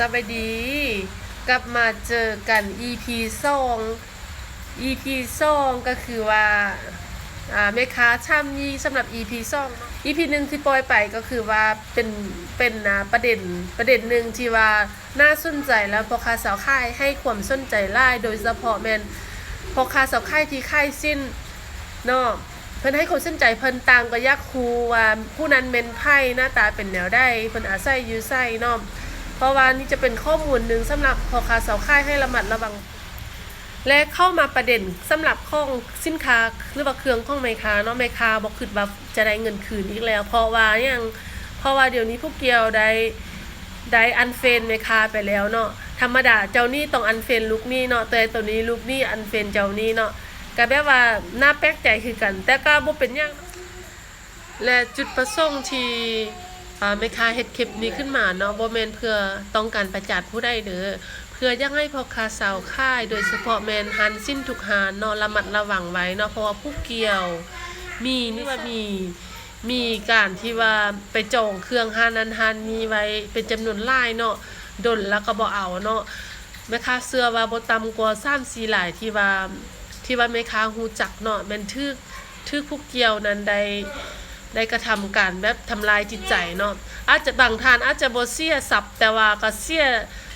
ສະບາຍດີ ກັບມາເຈີກັນ ອີພີສອງ ອີພີສອງ ກໍຄືວ່າ ອ່າ ແມ່ຄ້າຊາມຍີ່ ສຳລັບ ອີພີສອງ ເນາະ. ອີພີໜຶ່ງທີ່ປ່ອຍໄປກໍຄືວ່າເປັນ ເປັນ ອ່າ ປະເດັນ ປະເດັນໜຶ່ງທີ່ວ່າໜ້າສົນໃຈ ແລະ ພໍ່ຄ້າຊາວຂາຍໃຫ້ຄວາມສົນໃຈຫຼາຍ ໂດຍສະເພາະແມ່ນພໍ່ຄ້າຊາວຂາຍທີ່ຂາຍສິ້ນເນາະ ເພິ່ນໃຫ້ຄວາມສົນໃຈ ເພິ່ນຕ່າງກໍຢາກຮູ້ວ່າຜູ້ນັ້ນແມ່ນໃຜ ໜ້າຕາເປັນແນວໃດ ເພິ່ນອາໄສຢູ່ໃສເນາະ ເພາະວ່ານີ້ຈະເປັນຂໍ້ມູນໜຶ່ງສຳລັບພໍ່ຄ້າຊາວຂາຍໃຫ້ລະມັດລະວັງ. ແລະ ເຂົ້າມາປະເດັນສຳລັບຂອງສິນຄ້າ ຫຼືວ່າເຄື່ອງຂອງແມ່ຄ້າເນາະ ແມ່ຄ້າບໍ່ຄິດວ່າຈະໄດ້ເງິນຄືນອີກແລ້ວ ເພາະວ່າຫຍັງ ເພາະວ່າດຽວນີ້ຜູ້ກ່ຽວໄດ້ ໄດ້ອັນເຟຣນແມ່ຄ້າໄປແລ້ວເນາະ. ທຳມະດາເຈົ້າໜີ້ຕ້ອງອັນເຟຣນລູກໜີ້ເນາະ ແຕ່ໂຕນີ້ລູກໜີ້ອັນເຟຣນເຈົ້າໜີ້ເນາະ ກະແບບວ່າໜ້າແປກໃຈຄືກັນ ແຕ່ກະບໍ່ເປັນຫຍັງ. ແລະ ຈຸດປະສົງທີ່ ເອີ ແມ່ຄ້າເຮັດຄລິບນີ້ຂຶ້ນມາເນາະ ບໍ່ແມ່ນເພື່ອຕ້ອງການປະຈານຜູ້ໃດເດີ ເພື່ອຢາກໃຫ້ພໍ່ຄ້າຊາວຂາຍ ໂດຍສະເພາະແມ່ນຮ້ານສິ້ນທຸກຮ້ານເນາະ ລະມັດລະວັງໄວ້ເນາະ ເພາະວ່າຜູ້ກ່ຽວມີ ມີ ມີການທີ່ວ່າໄປຈອງເຄື່ອງຮ້ານນັ້ນຮ້ານນີ້ໄວ້ເປັນຈຳນວນຫຼາຍເນາະ ດົນລະກໍບໍ່ເອົາເນາະ. ແມ່ຄ້າເຊື່ອວ່າບໍ່ຕ່ຳກວ່າສາມສີ່ລາຍທີ່ວ່າ ທີ່ວ່າແມ່ຄ້າຮູ້ຈັກເນາະ ແມ່ນຖືກ ຖືກຜູ້ກ່ຽວນັ້ນໄດ້ ໄດ້ກະທຳການແບບທຳລາຍຈິດໃຈເນາະ. ອາດຈະ ບາງທ່ານອາດຈະບໍ່ເສຍຊັບ ແຕ່ວ່າກະເສຍ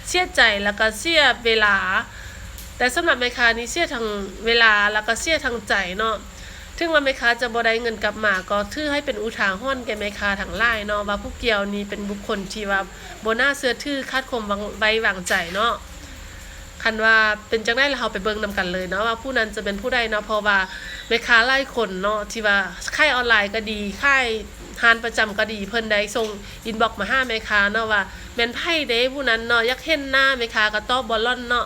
ເສຍໃຈ ລະກະເສຍເວລາ ແຕ່ສຳລັບແມ່ຄ້ານີ້ເສຍທັງເວລາ ລະກະເສຍທັງໃຈເນາະ. ເຖິງວ່າແມ່ຄ້າຈະບໍ່ໄດ້ເງິນກັບມາ ກໍຖືໃຫ້ເປັນອຸທາຫອນແກ່ແມ່ຄ້າທັງຫຼາຍເນາະ ວ່າຜູ້ກ່ຽວນີ້ເປັນບຸກຄົນທີ່ວ່າບໍ່ໜ້າເຊື່ອຖື ຂາດຄວາມວາງ ໄວ້ວາງໃຈເນາະ. ຄັນວ່າເປັນຈັ່ງໃດລະ ເຮົາໄປເບິ່ງນຳກັນເລີຍເນາະ ວ່າຜູ້ນັ້ນຈະແມ່ນຜູ້ໃດເນາະ ເພາະວ່າແມ່ຄ້າຫຼາຍຄົນເນາະ ທີ່ວ່າຂາຍອອນລາຍກໍດີ ຂາຍຮ້ານປະຈຳກໍດີ ເພິ່ນໄດ້ສົ່ງອິນບັອກມາຫາແມ່ຄ້າເນາະ ວ່າແມ່ນໃຜເດຜູ້ນັ້ນເນາະ ຢາກເຫັນໜ້າ ແມ່ຄ້າກໍຕອບບໍ່ລ່ອນເນາະ.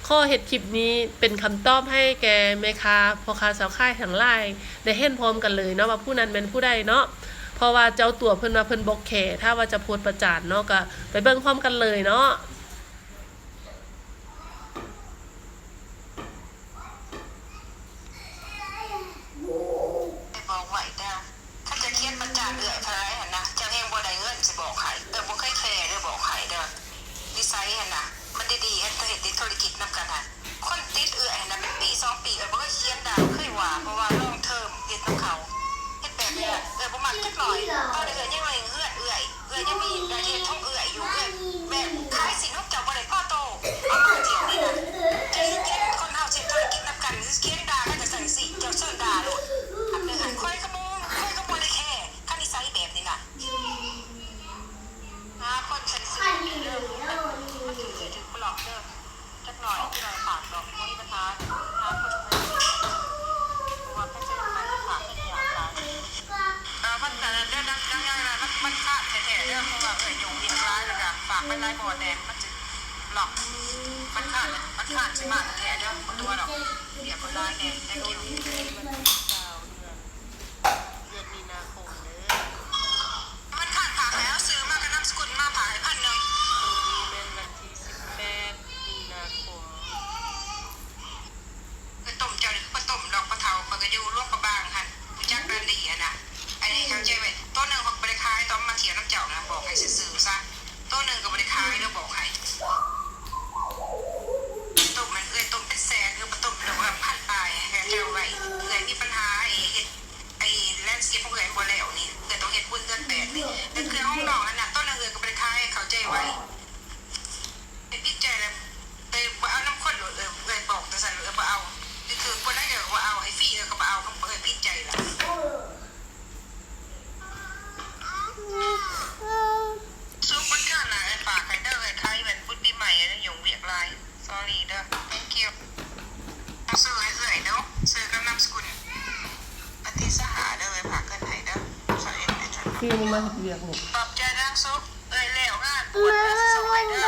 ຂໍເຮັດຄລິບນີ້ເປັນຄຳຕອບໃຫ້ແກ່ແມ່ຄ້າ ພໍ່ຄ້າຊາວຂາຍທັງຫຼາຍໄດ້ເຫັນພ້ອມກັນເລີຍເນາະ ວ່າຜູ້ນັ້ນແມ່ນຜູ້ໃດເນາະ ເພາະວ່າເຈົ້າຕົວເພິ່ນວ່າເພິ່ນບໍ່ແຄ ຖ້າວ່າຈະໂພສປະຈານເນາະ ກໍໄປເບິ່ງພ້ອມກັນເລີຍເນາະ. ໄດ້ບອກໄວ້ແຕ່ ຄັນຈະຂຽນປະຈານເອື້ອຍເທົ່າໃດຫັ້ນນະ ເຈົ້າແຮ່ງບໍ່ໄດ້ເງິນ ຊິບອກໃຫ້ ເອື້ອຍບໍ່ເຄີຍແຄເດີ ບອກໃຫ້ເດີ. ນິໄສຫັ້ນນະ ມັນດີໆ ເຮັດ ເຮັດທຸລະກິດນຳກັນຫັ້ນ ຄົນຕິດເອື້ອຍຫັ້ນນະ ເປັນປີສອງປີ ເອື້ອຍບໍ່ເຄີຍຂຽນດ່າ ບໍ່ເຄີຍວ່າ ເພາະວ່າລອງເທີມເຮັດນຳເຂົາ ເຮັດແບບນີ້ເອື້ອຍບໍ່ມັກຈັກໜ້ອຍ. ຕອນນີ້ເອື້ອຍຍັງເລັ່ງເຮືອນເອື້ອຍ ເອື້ອຍຍັງມີໜ້າທີ່ຂອງເອື້ອຍຢູ່ ເອື້ອຍແບບຂາຍສິນຂອງເຈົ້າບໍ່ໄດ້ພໍໂຕ ເອົາມາທ່ຽວນີ້ນະ ໃຈເຢັນໆ ຄົນເຮົາເຮັດທຸລະກິດນຳກັນ ຂຽນດ່າກັນຈັ່ງຊັ້ນຈັ່ງຊີ້ ເຈົ້າເຊີນດ່າໂລດ. ອັນໜຶ່ງຫັ້ນ ຂ້ອຍກໍບໍ່ ຂ້ອຍກໍບໍ່ໄດ້ແຄ ຄັນນິໄສແບບນີ້ນະ ຫາຄົນໃສ່ຊື່ເດີ ມັນຖືກ ຖືກບລັອກເດີ. ຈັກໜ້ອຍ ຈັກໜ້ອຍຝາກດອກ ບໍ່ມີບັນຫາ ຫາຄົນເດີ ເພາະວ່າເຂົາເຈົ້າໄປຝາກເງິນຍາກຫຼາຍ. ເອີ ມັນ ອັນນັ້ນເດີ ນາງ ນາງ ນາງ ມັນ ມັນຂາດແທ້ໆເດີ ເພາະວ່າເອື້ອຍຫຍຸ້ງວຽກຫຼາຍ ແລ້ວກະຝາກໄປຫຼາຍບ່ອນແດ່ ມັນຈະລັອກ. ມັນຂາດ ມັນຂາດຊິມາແທ້ໆເດີ ບໍ່ຕົວະດອກ ວຽກກໍຫຼາຍແດ່ ແຕ່ກໍຢູ່ ເດືອນມີນາຄົມເດີ ມັນຂາດຝາກແລ້ວ ຊື່ມາກັບນາມສະກຸນມາ ຝາກໃຫ້ພັນໜຶ່ງ ມື້ນີ້ແມ່ນວັນທີສິບແປດມີນາຄົມ. ເອີ ຕົ້ມເຈົ້ານີ້ຄືບໍ່ຕົ້ມດອກ ພໍ່ເຖົ້າ ຂ້ອຍກໍຢູ່ຫຼວງພະບາງຫັ້ນ ຮູ້ຈັກກັນດີຫັ້ນນະ. ອັນນີ້ເຂົ້າໃຈໄວ້ ໂຕໜຶ່ງຂ້ອຍກໍບໍ່ໄດ້ຂາຍ ຕອນມາທ່ຽວນຳເຈົ້ານະ ບອກໃຫ້ຊື່ໆຊະ ໂຕໜຶ່ງກໍບໍ່ໄດ້ຂາຍເດີ ບອກໃຫ້. ຕົ້ມມັນ ເອື້ອຍຕົ້ມເປັນແສນ ເອື້ອຍບໍ່ຕົ້ມດອກ ພັນປາຍ ໃຫ້ເຈົ້າໄວ້ ເອື້ອຍມີບັນຫາ ໄອ້ເຮັດ ໄອ້ແລນສະເກບຂອງເອື້ອຍບໍ່ແລ້ວນີ້ ເອື້ອຍຕ້ອງເຮັດບຸນເດືອນແປດນີ້ ແຕ່ເຄື່ອງຂອງນ້ອງຫັ້ນນະ ໂຕໜຶ່ງເອື້ອຍກໍບໍ່ໄດ້ຂາຍ ເຂົ້າໃຈໄວ້. ໃຫ້ຜິດໃຈແລ້ວ ໄປບໍ່ເອົານຳຄົນໂລດ ເອີ ເອື້ອຍບອກຈັ່ງຊັ້ນ ເອີ ບໍ່ເອົາ ຄືຄົນໃດກໍບໍ່ເອົາ ໃຫ້ຟຣີເອີ ກໍບໍ່ເອົາ ຄັນເອື້ອຍຜິດໃຈລະ. ສຸກມັນຂ້າງໜ້າເອື້ອຍຝາກໃຫ້ເດີ ເອື້ອຍຂາຍແວ່ນບຸນປີໃໝ່ ເອື້ອຍຫຍຸ້ງວຽກຫຼາຍ sorry ເດີ thank you. ເອົາຊື້ໃຫ້ເອື້ອຍເດີ ຊື່ກັບນາມສະກຸນ ວັນທີຊາວຫ້າເດີ ເອື້ອຍຝາກເງິນໃຫ້ເດີ ຊາວເອັດເດີ ທີ່ມາເຮັດວຽກນີ້ ຂອບໃຈນາງສຸກ ເອື້ອຍແລ້ວງານບວດເດີ ຊິສົ່ງໃຫ້ເດີ.